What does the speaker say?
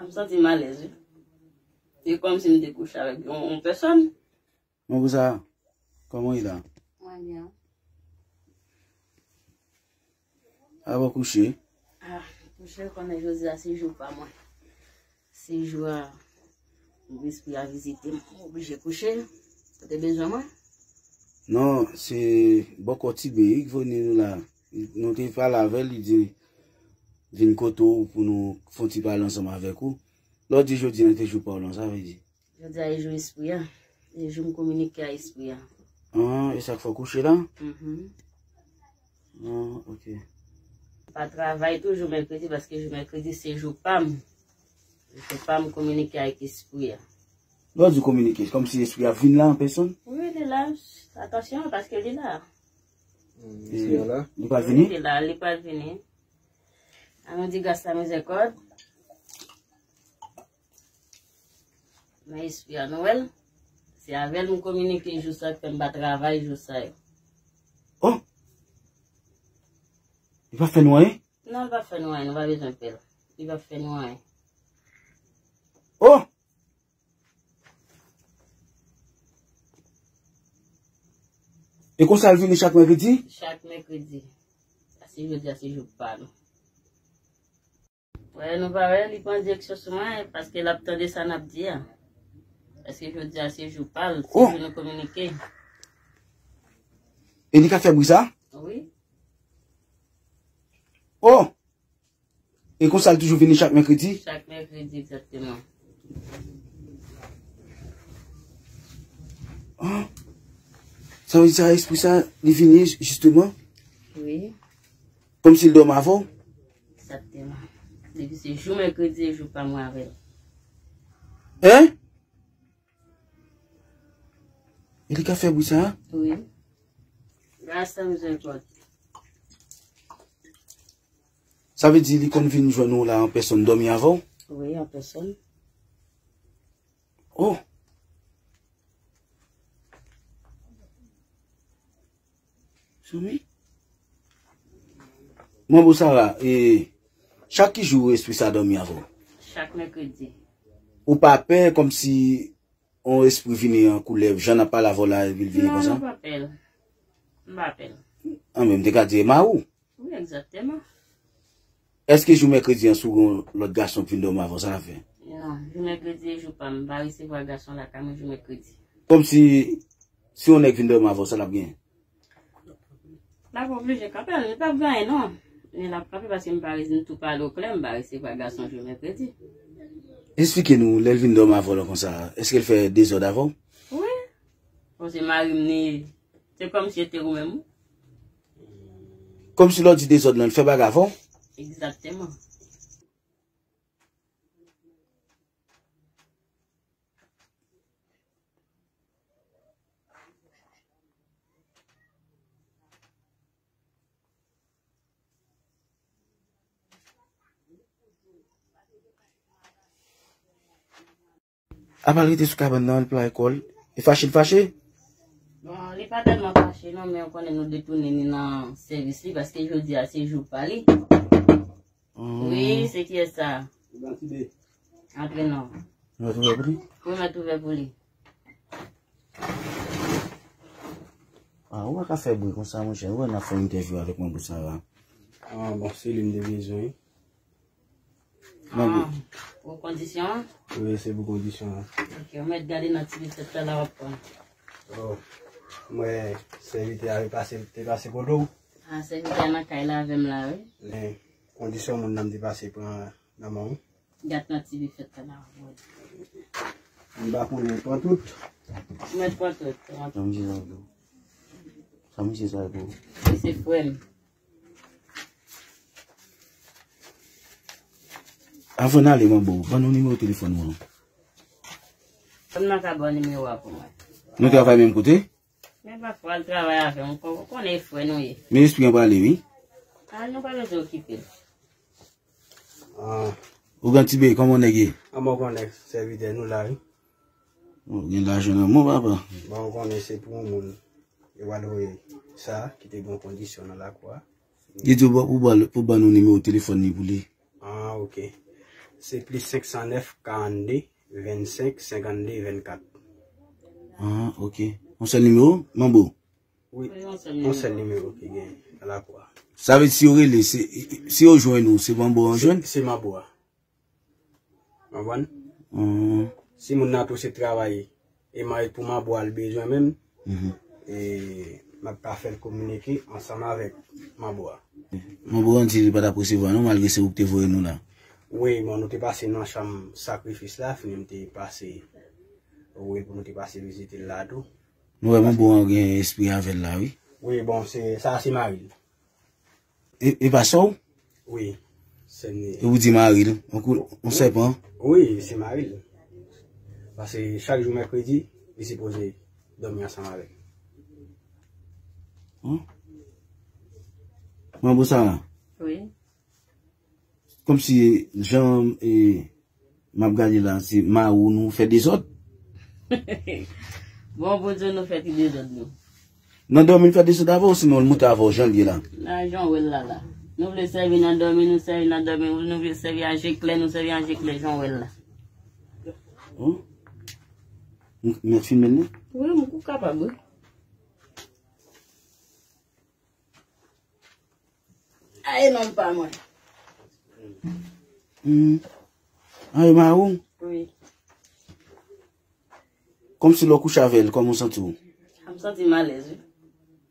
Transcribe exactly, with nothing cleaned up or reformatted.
M santi m alèz, wi. Se kòmsi m te kouche avèk yon, yon pèsòn. Mwen pou sa, kòman w ye la? Mwen byen. Avan kouche? Ah, monchè, konnen jodi a se jou pa mwen. Se jou a, espri a vizite m, m oblije kouche. Ou te bezwen mwen? Non, se bòkò Tibe wi k vini nou la. Nou te pale avè l, li di vin kote w pou nou fè yon ti pale ansanm avèk ou. Lè w di jodi a se jou pa w lan, sa vle di? Jodi a e jou espri a. E jou m kominike a espri a. Ah, e sa k fè w kouche la? Mhm. Ah, ok. M pa travay tou jou mèkredi paske jou mèkredi se jou pa m. Jou pa m kominike avèk espri a. Lè w di kominike, kòmsi espri a vin la an pèsòn? Wi, li la. Atansyon, paske li la. Mm, li la? Li pral vini? Wi, li la, li pral vini. An nou di gras la mizèkòd. Nan espri a nou wè l. Se avè l m kominike jou sa k fè m pa travay jou sa yo. Oh! Li pa fè nou anyen? Non, li pa fè nou anyen, nou pa bezwen pè l. Li pa fè nou anyen. Oh! E konsa l vini chak mèkredi? Chak mèkredi. Sa se jodi a, se jou pa nou. Wè, nou pa wè, li pran direksyon sou mwen, paske l ap tande sa n ap di a. Paske jodi a, se jou pa l, se jou nou kominike. E li ka fè bri sa? Wi. Oh! E konsa l toujou vini chak mèkredi? Chak mèkredi, egzakteman. Ah. Sa vle di sa, espri sa, li vini, jisteman? Wi. Kòmsi l dòmi avè w? Egzakteman. Depi se jou mèkredi, e jou pa mwen avè l. Hein? E li ka fè bri sa a? Wi. Gras la mizèkòd. Sa vle di li konn vin jwenn ou la an pèsòn dòmi avè w? Wi, an pèsòn. Oh! Zanmi? Manbo Sara, e, chak ki jou espri sa dòmi avè w? Chak mèkredi. Ou pa pè kòmsi yon espri vini an koulèv, jan n ap pale avè w la, epi l vini konsa? Non, m pa pè l. M pa pè l. An, men m te ka di e mari w. Wi, egzakteman. Èske jou mèkredi an, si w gen yon lòt gason k vin dòmi avè w, sa l ap fè? Non, jou mèkredi e jou pa m. M pa resevwa gason lakay mwen jou mèkredi. Kòmsi, si yon nèg vin dòmi avè w, sa l ap genyen? L ap oblije kanpe, li p ap gen anyen non. Men l ap kanpe paske m pa resi, m tou pale w klè, m pa resevwa gason jou mèkredi. Esplike nou, lè l vin dòmi avè w la konsa, èske l fè dezòd avè w? Wi. Bon, se mari m li ye. Se kòmsi se te ou menm. Kòmsi lè w di dezòd lan, l fè bagay avè w? Egzakteman. Apa l rete sou kabann nan, l pral lekòl. Li fache, li fache? Bon, li pa tèlman fache non, men ou konnen nou detounen li nan sèvis li, paske jodi a se jou pa li. Hmm. Wi, se kiyès sa? Antre non. Ou mèt ouvè pou li? Wi, mèt ouvè pou li. Ah, ou pa ka fè bri konsa, monchè. Ou wè n ap fè entèvyou avèk Manbo Sara. Ah, bon, se li m te bezwen. Ah, pou kondisyon an? Wi, se pou kondisyon an. Ok, ou mèt gade nan ti listèt la, w ap pran. Oh, mwen, sèvitè a te pase, te pase kote w? Ah, sèvitè a nan kay la avè m la, wi. Men, kondisyon moun nan m te pase pran nan men w. Gad nan ti listèt la, w ap wè. M pa konnen, pran tout. Mwen pran tout, pran tout. Sa misye sa pou ou? Sa misye sa pou ou? Li se frè m. Avan n ale, Manbo, ban nou nimewo telefòn ou an. Kòm nan ka ba w nimewo a pou mwen. Nou travay menm kote? Men pafwa, al travay avè m, ou konnen e frè nou ye. Men espri an prale, wi. Ah, nou pa bezwen okipe l. Ah. Ougan Tibe, kòman nèg ye? Ah, mwen konnen, sèvitè nou la, wi. Ou gen lajan nan men w, papa. Bon, ou konnen se pou yon moun yo pral voye sa, ki te gen kondisyon nan lakou a. Li di w pou, pou ban, pou ban nou nimewo telefòn li pou li. Ah, ok. Se plis senk san nèf, karannde, vennsenk, senkannde, vennkat. Ah, ok. Yon sèl nimewo, Manbo? Wi, yon sèl nimewo ki gen alakwa. Sa vle di si yo rele, se, si yo jwenn ou, se Manbo an jwenn? Se Manbo a. Konprann? Hmm. Si moun nan tou se travay, e mari pou Manbo a l bezwen menm, e m ap ka fè l kominike ansanm avèk Manbo a. Manbo an di li pa t ap resevwa non, malgre se ou ki te voye nou la. Wi, bon, nou te pase nan chanm sakrifis la, fini m te pase, wi, pou nou te pase vizite l la tou. Nou wè Manbo an gen espri avè l la, wi. Wi, bon, se, sa se mari l. E, e pa sè w? Wi, sè m li ye. E ou di mari l, yon kou, yon sèpan? Wi, se mari l. Paske chak jou mèkredi, li sipoze dòmi ansanm avè m. Manbo Sara? Wi. Kòmsi jan, e, m ap gade la, se mari w nou fè dezòd? Bon, Bondye, nou fè ti dezòd nou. Nan dòmi l fè dezòd avè w, sinon l moute avè w jan l ye la? Nan jan w wè l la la. Nou vle sèvi nan dòmi, nou sèvi nan dòmi. Nou vle sèvi an je klè, nou sèvi an je klè jan w wè l la. Hum? M, m filme l non? Wi, m kou kapab, wi. Ay, non, pa mwen. Hmm. Ay, mari w? Wi. Kòmsi lè w kouche avè l, kòman w santi w? M santi m alèz, wi.